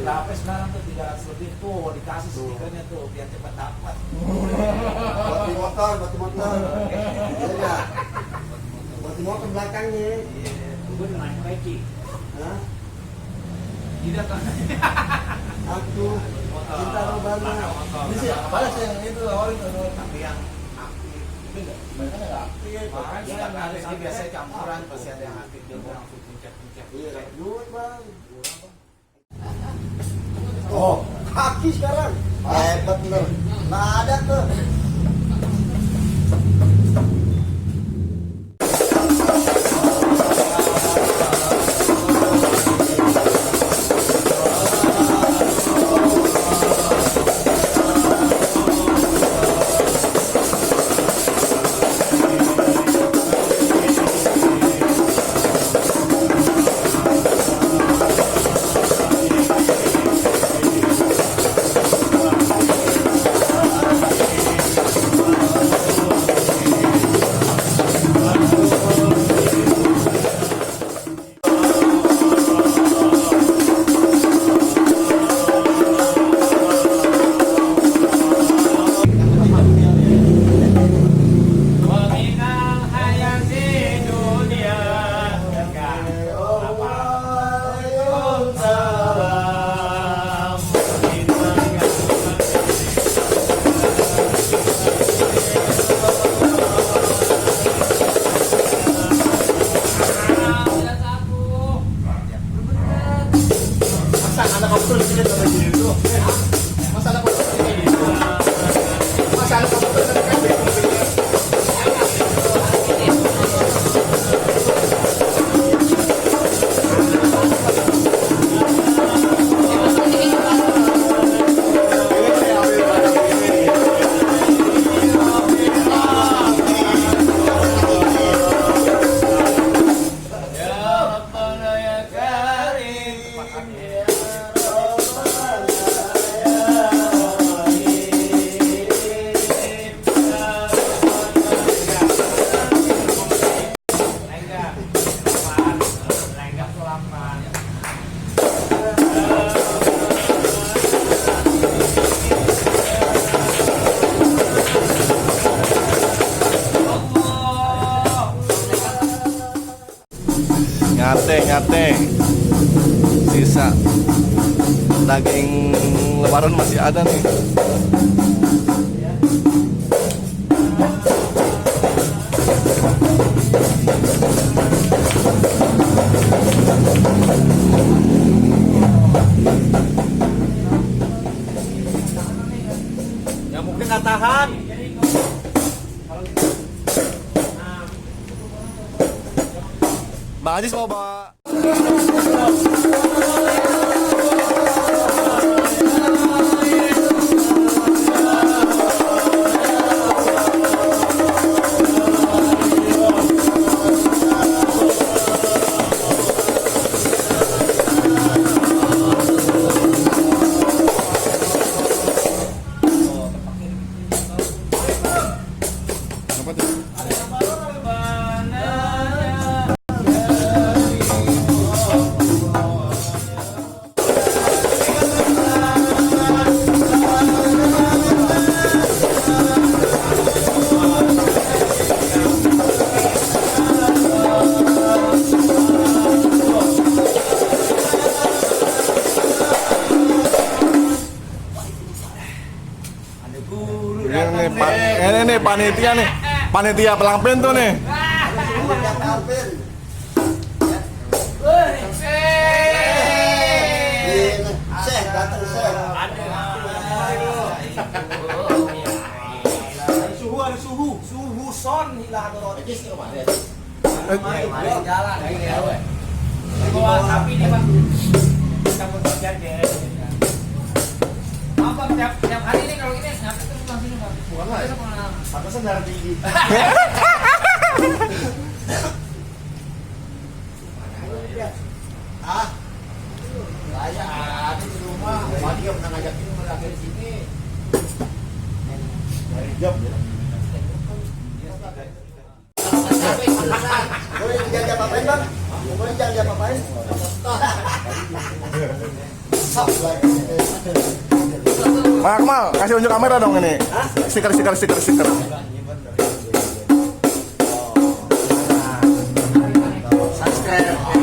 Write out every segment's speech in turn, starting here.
berapa sekarang tuh 300 lebih tuh dikasih stikernya tuh biar cepat dapat. Batu motor. Iya. Batu motor belakangnya. Iya, gue naik Reki. Hah? Tidak kan? Aku cinta Robana. Ini sih balas yang itu awalnya tuh. Tapi yang aktif. Tapi enggak, mereka enggak aktif. Makanya setiap kali ini biasanya campuran pasti ada yang aktif dia langsung puncak-puncak. Iya, duit bang. Oh, kaki sekarang. Hebat bener. Nggak ada tuh. Nyate sisa daging lebaran masih ada nih. Nyamuknya nggak tahan. Bang Ajis mau bawa apa tuh? Ini nih panitia nih, panitia pelangpen tuh nih. Syekh datang Syekh. Ada suhu son hilang dorong. Jalan ini ya, we. Bawa sapi nih, Bang. Kita mau jajan. Apa tiap hari ini kalau ini nyampe terus Bang sini, Bang. Bukan lah. Pantesan darah tinggi. Ah, saya ada di rumah. Mati nggak pernah ngajak ini lagi di sini. Dari job ya. Boleh jangan apa-apain bang? Boleh jangan apa-apain? Bang Akmal, kasih unjuk kamera dong ini. Stiker. Subscribe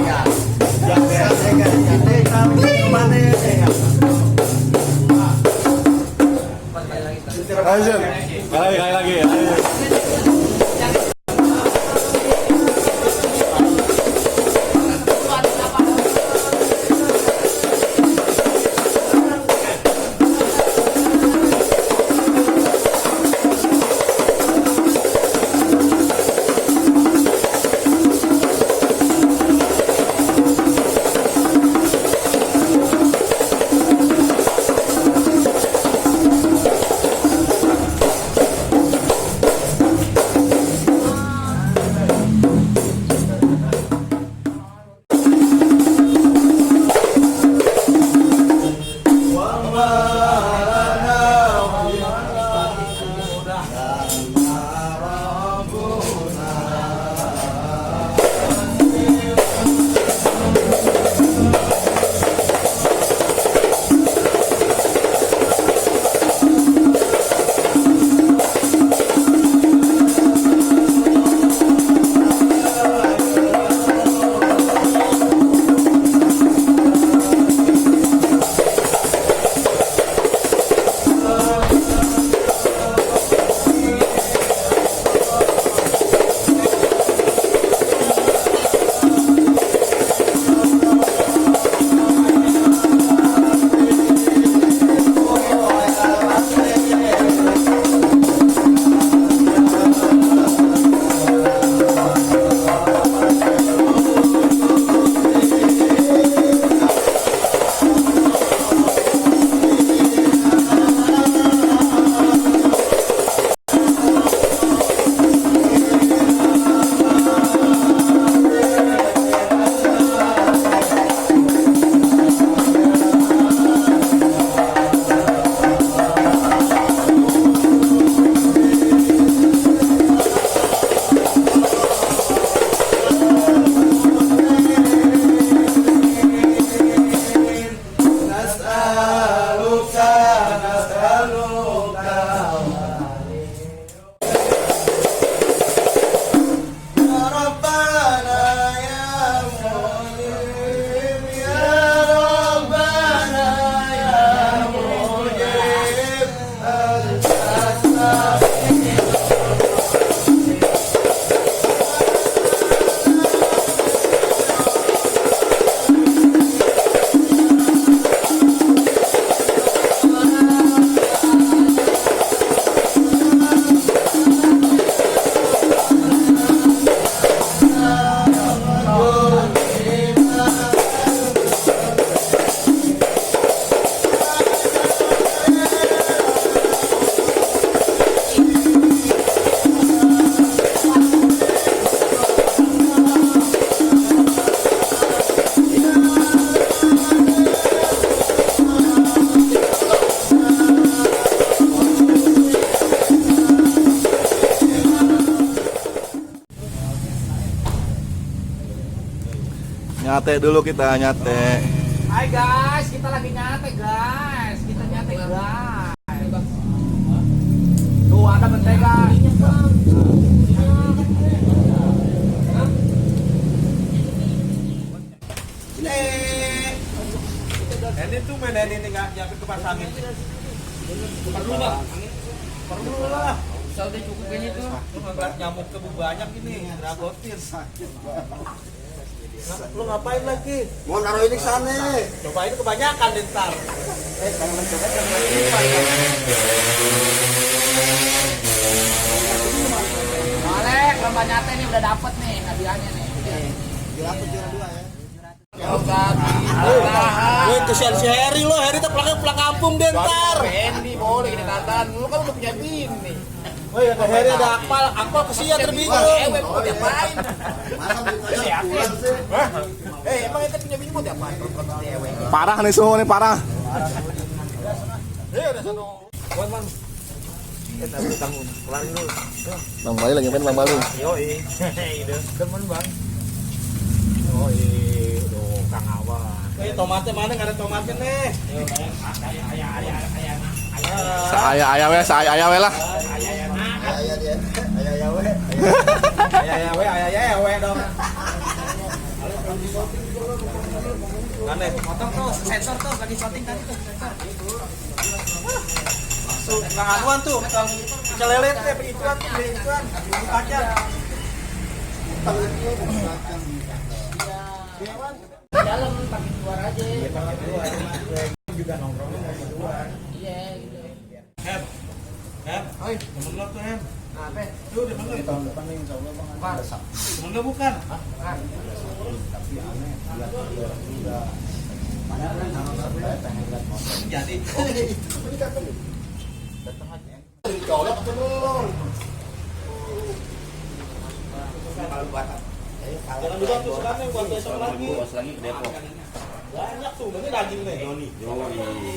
ya. Lanjut. Kali lagi. Ayo. Nyate dulu kita, nyate. Hai guys, kita lagi nyate guys. Kita nyate guys. Tuh ada mentega. Ini tuh main ini nggak nyiapin kipas angin. Perlu lah. Perlu lah. Bisa udah cukup kayaknya tuh. Ngeliat nyamuk kebu banyak ini. Dragotin. Lu ngapain lagi? Mau naruh ini ke sana. Coba ini kebanyakan ntar. Kalau mencoba Malek, lomba nyate nih udah dapet nih hadiahnya nih. Juara 2 ya. Gue kesian si Heri lo, Heri tuh pulang kampung deh ntar. Randy boleh ini katan, lu kan udah punya bini. Oh iya, ada Heri ada Akmal kesian terbingung. Ewe mau diapain? Masa beritanya pulang sih? Emang itu punya bini mau diapain? Parah nih suhu nih, parah. Udah sono. Man. Tanggung, kelarin dulu. Bang Bali lagi main Bang Bali. Yoi. Demen bang. Yoi. Aduh, Kang Awan. tomatnya mana? Nggak ada tomatnya nih. Saya ayah we lah. Ayah dia. Ayah we. Ayah we dong. Mana? Potong tuh, sensor tuh lagi syuting tadi tuh. Masuk Kang Anwan tuh, Kang Celelet teh begituan tuh, begituan. Aja. Dalam pakai luar aja. Iya, pakai luar. Juga nongkrongnya mau keluar. Iya, gitu. Hem. Oi, temen lo tuh, Hem. Apa? Tuh, temen lo. Tahun depan nih insya Allah bang ada Sabtu. Temen lo bukan? Tapi aneh lihat udah banyak kan saya pengen lihat motor. Jadi. Oh itu peningkatan nih. Datang aja. Dicolok atau belum? Jangan lupa tuh sekarang buat besok lagi. Bos lagi ke Depok. Banyak tuh, nanti daging nih. Yoi.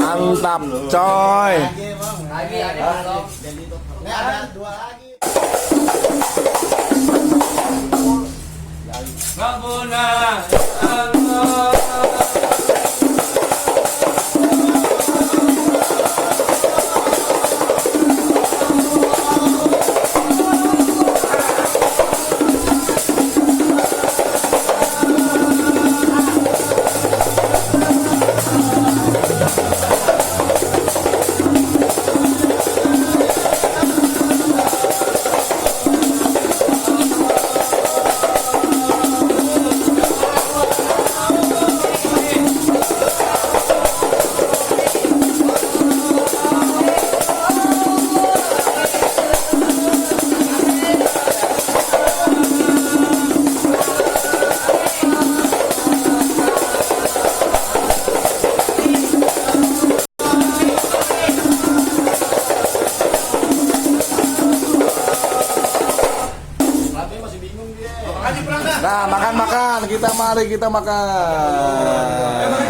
Mantap, coy. Lagi, Bang. Lagi ada belum? Ini ada 2 lagi. Rabbuna Allah. Nah, makan-makan. Mari kita makan.